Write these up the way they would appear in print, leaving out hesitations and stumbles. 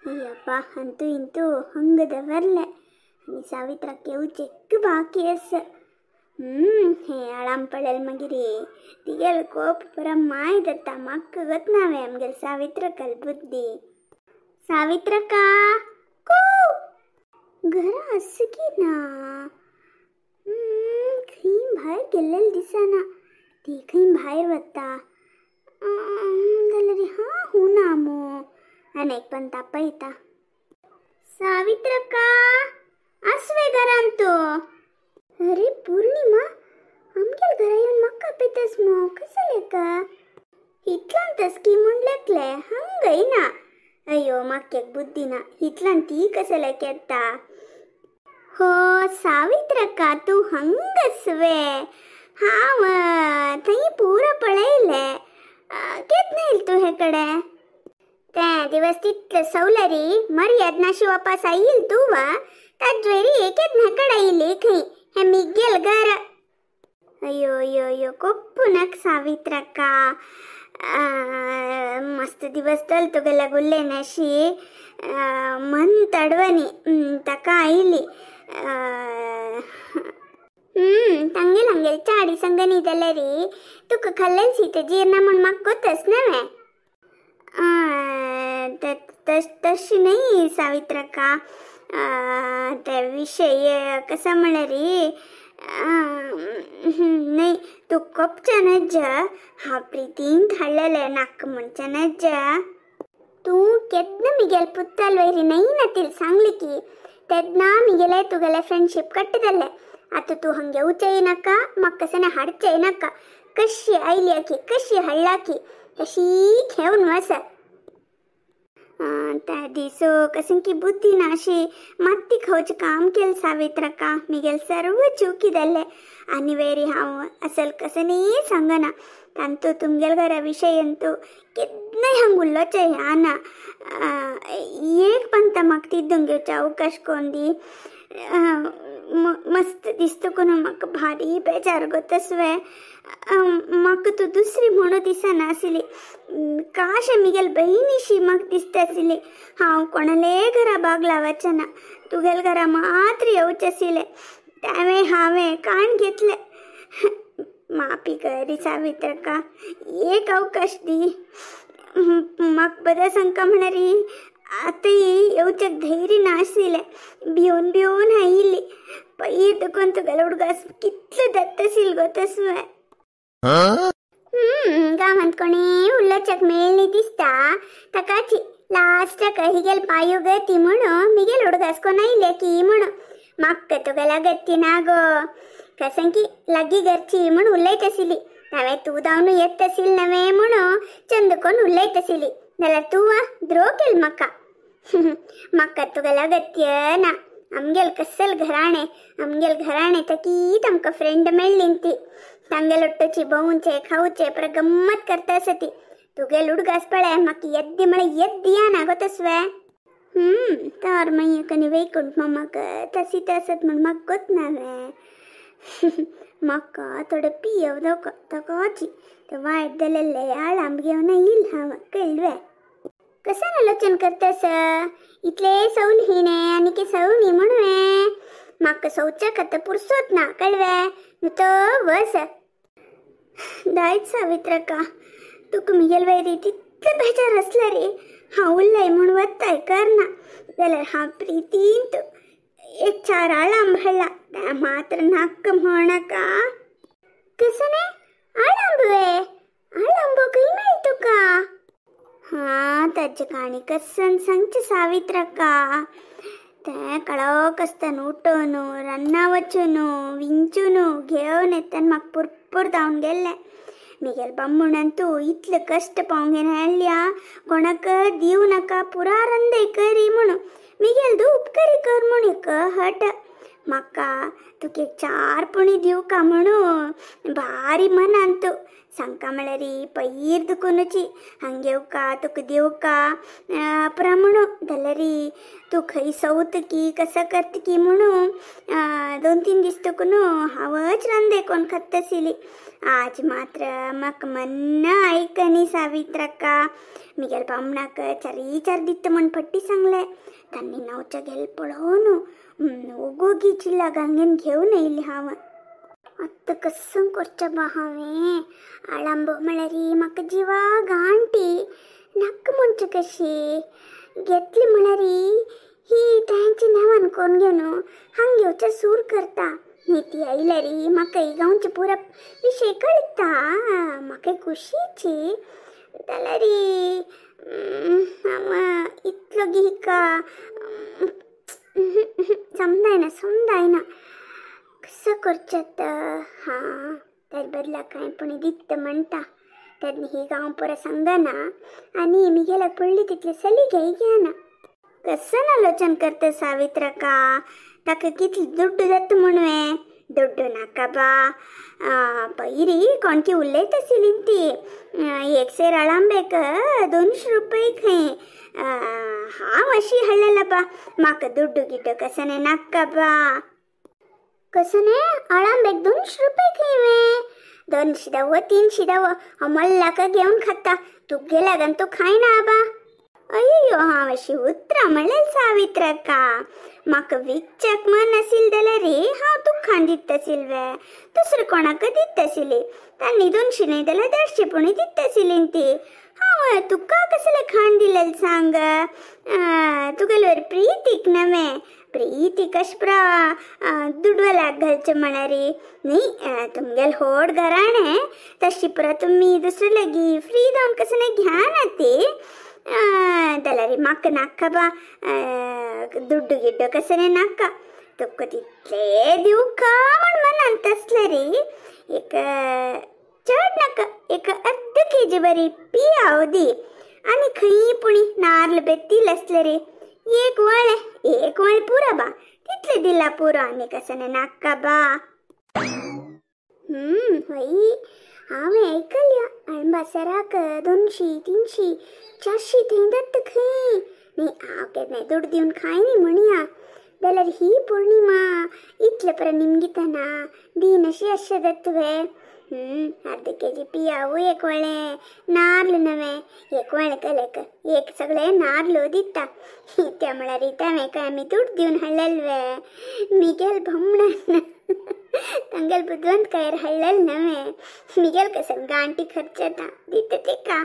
अय्यप्पा अंतू इंतू हंग दवरले आनी सावित्राक येवचेक बाकी आसा. हे आळाम पळयल मागीर तिगेल कोप पुरा माय जाता. म्हाका गोत ना आमगेल सावित्रकाल बुद्धी. सावित्रका कू घरा आसा की ना? खंय भायर गेल्लेले दिसना. ती खंय भायर वता जाल्यार हा हूं ना मो. आनी एक पण तापयता. सावित्रका आसवे घरान तूं? अरे पूर्णिमा आमगेल घरा येवन म्हाका आपयतास मो, कशें लेका? इतल्यान तसकी म्हूण लेखले हंगय ना. अय्यो म्हाका एक बुद्धी ना, इतल्यान ती कशें लेख येता? हो सावित्रका तूं हंगसवे? हांव थंय पुरो पळयलें. केन्ना येयलें तूं हे कडे? ते दिवस तितले सवलरी मर्याद नाशी वापास आयिल तूं वा ताजवेरी केन्ना कडे येयली खंय हे मिगेल घर? अय्यो अय्यो अय्यो कोप्पू नाक सावित्रका. मस्त दिवस चल तुगेल्या गुल्ले नाशी मन तडवनी ताका आयली. तांगेल हांगेल चाडी संगनी जाल्यार तुका खाल्लें शीत जीर्ण म्हूण म्हाका गोतस नव्हे? तशी न्ही सावित्रका, ते विशय कसा म्हळ्यार न्ही तूं कोपच्या नज्ज. हांव प्रितीन हाडलेलें नाका म्हणचें नज्ज. तूं केन्ना मिगेल पुत्ताल वयरी न्ही ना तील सांगली की तेन्ना मिगेले तुगेले फ्रेंडशीप कट्ट जाल्लें. आतां तूं हांगा येवचेय नाका, म्हाका कशें हाडचेय नाका. कशी आयली की कशी हाडला की तशी घेवन वच. त्या दीस कशें की बुद्धी ना अशी मात्ती खावचें काम केलें सावित्रका. मिगेल सर्व चुकी जाल्लें आनी वेरी हांव असल कशें न्ही सांगना. तांतू तुमगेल घरा विशयन तूं केन्नाय हांग उलोवचें ह्या ना. एक पंता म्हाका तितून घेवचो अवकाश कोण दी. मस्त दिसता कोण म्हाका भारी बेजार गोतसवे. म्हाका तूं दुसरी म्हणून दिसना आसली. काश मिगेल बहिणीशी म्हाका दिसता आसली. हांव कोणाले घरा बाग लावचें ना, तुगेल घरा मात्र येवचें आशिल्लें. तें हांवें काण घेतलें. माफी कर सावित्रका, एक अवकाश दी म्हाका. बरें सांगका म्हळ्यार आतां येवचें धैर्य नाशिल्लें. भिवन भिवन आयिल्ली. पयर देखून तुगेलो उडगास कितलो दत्त आशिल्लो गो तसवें. गांवांत कोणी उलोवच्याक मेळ्ळी दिसता ताकाची लास्टाक हिगेल पायो गती म्हणून मिगेल उडगास कोण आयले की म्हणून. म्हाका तुगेल्या गती ना गो, कसं की लागीं घरची म्हूण उलयत आशिल्ली. हांवें तूं धांवन येत आशिल्ली नवें म्हणून चंद कोण उलयत आशिल्ली. जाल्यार तूं द्रो केल म्हाका. म्हाका तुगेल्या गत्य ना. आमगेल कसल घराणें, आमगेल घराणें तकीत आमकां फ्रेंड मेळ्ळी ती. तांगेल ഒಟ್ಟುची भोंवचे खावचे पर गम्मत करता आसा ती. तुगेल उडगास पळय म्हाका येद्दी म्हळ्यार येद्दी ना गो तसवे. तर मागीर कनी वैकुंठ मामाक तशी आसत म्हूण म्हाका गोत ना वे. म्हाका थोडो पियेव दोको तकोची ते वायट जालेले आळांब घेवन येयल हांव कळवे. कशें आलोचन करतास? इतले सवल हिणे आनी की सवनी म्हणून म्हाका सवच्याक आतां पुरसोत ना कळवे. न्हू तो वस दायच सावित्रका, तुका मिगेल वयरी तितले बेजार आसले रे. हांव उरलें म्हूण वताय करना जाल्यार हांव प्रितीन एक चार आळांब हाडला तें मात्र नाका म्हणनाका. कसं न्ही आळांब वे? आळांबो खंय मेळटा तुका? हां ताजे काणी कसन सांगचें सावित्रका. तें कळोक आसतना उठोवन रान्ना वचून विंचून घेवन येतना म्हाका पुरपूर जावन गेल्लें. मिगेल बामणान तूं इतले कश्ट पावंक घेवन हाडल्या कोणाक दिवं नाका पुरा रंदय करी म्हणून. मिगेल तूं उपकरी कर म्हूण एक हट. म्हाका तुका एक चार पुणी दिवका म्हणून भारी मनान तूं सांगका म्हळ्यार पैर दुखुनूची हांग येवका तुका दिवका अपरा म्हणू जाल्यार तूं खंय सवत की कसं करत की म्हणून 2-3 दीस तुका न्हू हांवच रांदे कोण खात आशिल्ली. आज मात्र म्हाका मन्न आयकनी सावित्रक्का. मिगेल बामणाक चारी चार दिತ್ತ म्हण फट्टी सांगले. तांणी नावच्या गेल पळोवन ओगोगी चिल्ला गांगेन घेवन येयली हांव. आतां कसं करचें बा हांवें? आळांबो म्हळ्यार म्हाका जिवा गांठी नाका म्हणचे कशी घेतली म्हळ्यार ही तांची नांवान कोण घेवन हांग घेवचें सूर करता. न्ही ती आयल्यार म्हाका ही गांवचे पुरा विशय कळटा, म्हाका खुशीची जाल्यार हांव इतलो गिका समजायना समजायना कसं करचें आतां. हां ताजे बदला कांय पूण दित्त म्हणटा तेन्ना ही गांव पुरा सांगना आनी मिगेल्याक पडली तितले सली घेय घेना. कसं आलोचन करता सावित्रका? ताका कितले दुड्डू जाता म्हणवे? दुड्डू नाका बा. पयरी कोणकी उलयत आशिल्ली ती एक सेर अळांबेक 200 रुपये खंय. हांव अशी हाडलेला बा, म्हाका दुड्डू गिड्डू कसं नाका बा. कसं अळांबेक 200 रुपये खंय वे? 200 दाव 300 दाव हांव मल्लाका घेवन खाता, तुगे लागन तूं खायना बा. अय्यो हांव अशी उतरां म्हणलें सावित्रका. म्हाका विकच्याक मन आशिल्लें जाल्यार हांव तुका खाण दिता आशिल्लें वे, दुसरें कोणाक दिता आशिल्ली. तांणी 200 न्हय जाल्यार 150 पुणी दिता आशिल्ली ती. हांव तुका कसलें खाण दिलें सांग? तुगेले प्रितीक नवें प्रीती कशें पुरा दुडवाल्याक घालचें म्हळ्यार न्ही. तुमगेलें व्हड घराणें तशी पुरा तुमी दुसरे लागीं फ्री जावन कसं न्हय घ्याना ती. जाल्यार म्हाका नाका बा दुड्डू गिड्डू कसं नाका, तुका तितले दिवका म्हण मनांत आसलें रे. एक चड नाका, एक अर्द केजी बरी पियाव दी आनी खंय पुणी नार्ल बेतील आसलें रे एक वळें एक वळें पुरो बा, तितलें दिला पुरो आनी कसं नाका बा. हय हांवें आयकल्या अळंबासराक 200 300 400 थंय जाता खंय. न्ही हांव केन्नाय दुड दिवन खायनी म्हणया. जाल्यार ही पौर्णिमा इतले परत निमगितना दीन अशी अशें जाता वे. अर्द केजी पियावू एक वळें नार्ल नवें एक वळें कलेक एक सगळें नार्ल दिता. त्या म्हळ्यार तांवें काय आमी दुड दिवन हाडलेल वे? मिगेल भोमणान तांगेल बुदवंत कायर हाडलेल नवें. मिगेल कसं गांठी खर्च येता दिता तिका.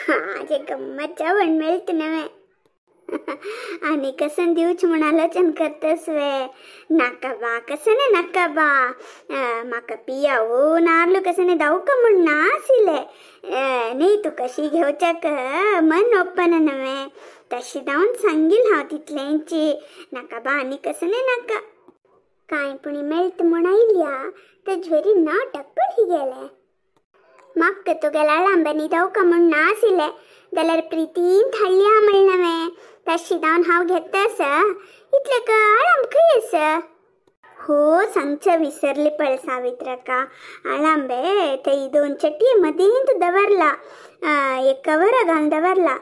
हां जे गम्मत जेवण मेळटा नवें. आनी कसं दिवच म्हण आलोचन करतस वे? नाका बा कसं नाका बा. म्हाका पियावू नार्ल कसं दावका म्हण ना आशिल्लें. न्ही तूं कशी घेवच्याक मन ओपन नवें तशी जावन सांगील हांव तितलेंची. नाका बा आनी कसं नाका. कांय पुणी मेळटा म्हण आयल्या तेजवेरी नाटक पळी गेलें. म्हाका तुगेल्या अळांब्यांनी दावका म्हण ना आशिल्लें जाल्यार प्रितीन हाडल्या म्हण नवें तशी जावन हांव घेता आसा. इतलें अळंब खंय आसा? हो सांगचें विसरली पळय सावित्रका. अळंबे थंय 2 चटये मदींत दवरला, एक कवरा घालून दवरला.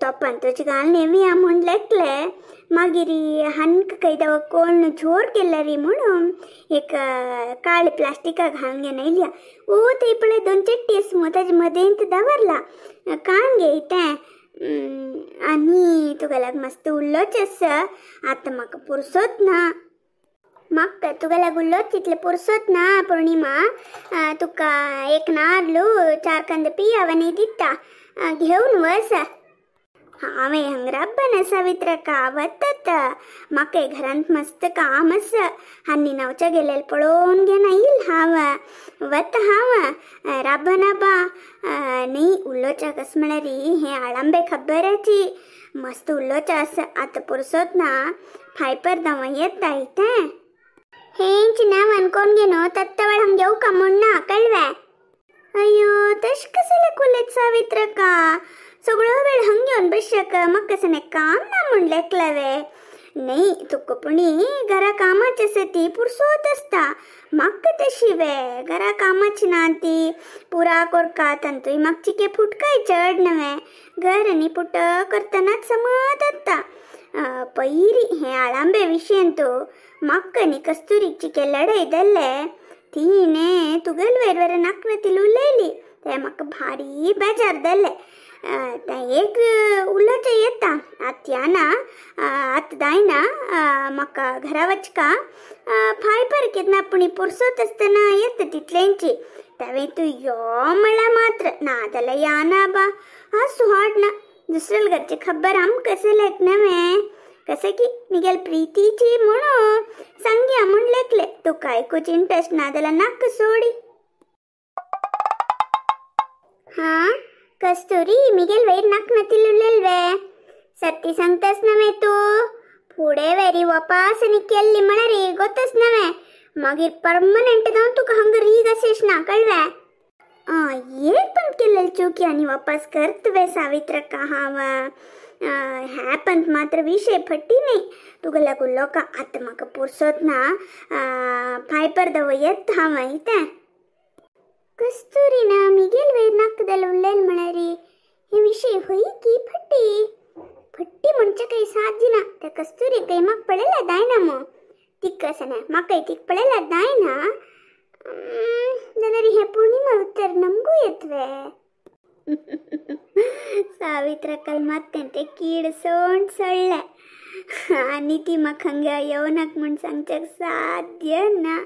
तोपान तुजी घालून येवया म्हूण लेखलें. मागीर हांकां खंय दव कोण झोर केला रे म्हणून एक काळे प्लास्टिका घालून घेवन येयल्या. ओ थंय पळय 2 चट्टी आसा मुगो ताजे मदेंत दवरला, काण घे तें. आनी तुगेल्याक मस्त उल्लोच आसा. आतां म्हाका पुरसोत ना, म्हाका तुगेल्याक उल्लोच तितलें पुरसोत ना पौर्णिमा. तुका एक नार्लू 4 कंद पियाव आनी दिता, घेवन वच. हांवें हांगा राबना सावित्रका, वतात म्हाका घरांत मस्त काम आसा. आनी नावच्या गेलेलें पळोवन घेवन येयल हांव. वता हांव राबना बा. न्ही उलोवच्या कशें म्हळ्यार हें आळंबे खबराची मस्त उलोवचें आसा. आतां पुरसोत ना फायपर धांव येता इतें हेंच नांवान कोण घेवन तत्तवळ हांग घेवका म्हूण ना कळवें. अय्यो तशें कसलें उलयत सावित्रका? सगळो वेळ हांग घेवन बसशाक म्हाका कसलें काम ना म्हूण लेखलें वे? न्ही तुका पुणी घरा कामाची आसा ती पुरसोत आसता म्हाका तशी वे घरा कामाची ना ती पुरा कोरका तांतूय म्हाका चिके फुटकाय चड नवे घर आनी पुट करतनाच समत आसता. पयरी हे आळांबे विशयन तू म्हाका न्ही कस्तुरीक चिके लढय जाल्ले तिणे तुगेल वयर वयर नाकनातील उलयली ते म्हाका भारी बेजार जाल्ले. तें एक उलोवचें येता आतां ना आतां जायना म्हाका घरा वचका फाय पर केन्ना पूण पुरसोत आसतना येता तितलेंची तेवें तूं यो म्हळ्यार मात्र ना जाल्यार या ना बा आसूं हाड ना दुसऱ्या घरची खबर आमकां कशें लेख नवें कशें की मिगेल प्रितीची म्हणून सांगया म्हूण लेखले तुका आयकुची इंट्रस्ट ना जाल्यार नाका सोडी. हां कस्तुरी मिगेल वयर नाकनातील उलयले सत्य सांगतास नवे तूं फुडें वेरी वापास आनी केल्ली म्हळ्यार रिगोतच नवे मागीर परमनंट जावन तुका हांगा रीग अशेंच ना कळवे. एक पण केलेली चुकी आनी वापस करत वे सावित्रका हांव ह्या पंत मात्र विशय फटी न्ही तुका लागून लोकां आतां म्हाका पुरसोत ना फायपर दव येत हांव इतें. कस्तुरी ना मिगेल वयर नाका जाल्यार उलयल म्हळ्यार हे विशय हय की फटी फट्टी म्हणचे काही साध्य ना. त्या कस्तुरी काही म्हाका पळयल्यार जायना मग तिका कशें ना म्हाकाय तिका पळयल्यार जायना जाल्यार हें पूर्णिमा उत्तर नमगू येतवे. सावित्रकल मात्तें तें कीड सोंड सोडलें आनी ती म्हाका हांगा येवनाक म्हूण सांगच्याक साध्य ना.